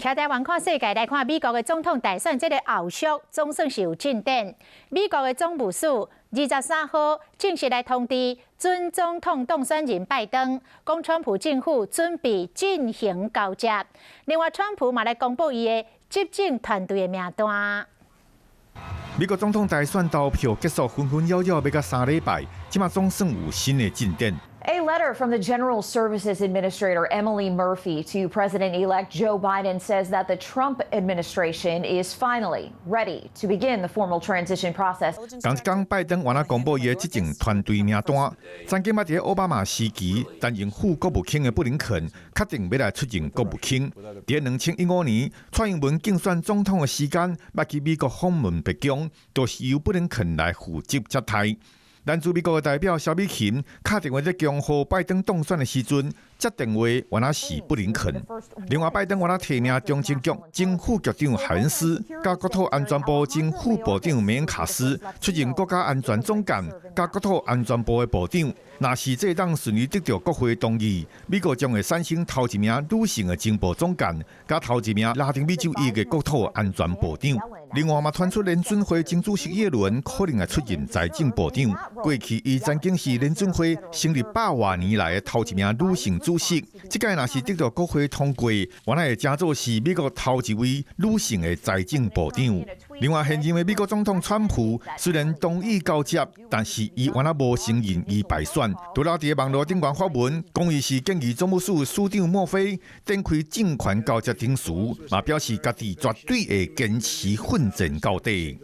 徛台灣看世界，來看美國的總統大選，這個後續總算是有進展。美國的總務署23號正式來通知準總統當選人拜登，講川普政府準備進行交接。另外，川普嘛來公布伊的執政團隊的名單。美國總統大選投票結束，紛紛擾擾欲到3禮拜，這馬總算有新的進展。 A letter from the General Services Administrator Emily Murphy to President-elect Joe Biden says that the Trump administration is finally ready to begin the formal transition process. 仝一工，拜登原來公布伊的執政團隊名單。曾經捌佇奧巴馬時期擔任副國務卿的布林肯，確定欲來出任國務卿。佇2015年，蔡英文競選總統的時間，捌去美國訪問白宮，都是由布林肯來負責接待。來自美國的代表蕭美琴敲電話咧恭賀拜登當選的時陣，接電話原來是布林肯。另外，拜登原來提名中情局前副局長海恩斯，佮國土安全部前副部長梅恩卡斯出任國家安全總監，佮國土安全部的部長。若是這當順利得著國會同意，美國將會產生頭一名女性的情報總監，佮頭一名拉丁美洲裔的國土安全部長。另外嘛，傳出聯準會前主席耶倫可能會出任財政部長。過去伊曾經是聯準會成立百外年來的頭一名女性主席。這屆若是得著國會通過，原來會成做是美國頭一位女性的財政部長。另外，現任的美國總統川普雖然同意交接，但是伊原來無承認伊敗選。除了佇網路頂懸發文，講伊是建議總務署署長莫菲展開政權交接程序，嘛表示家己絕對會堅持奮戰到底。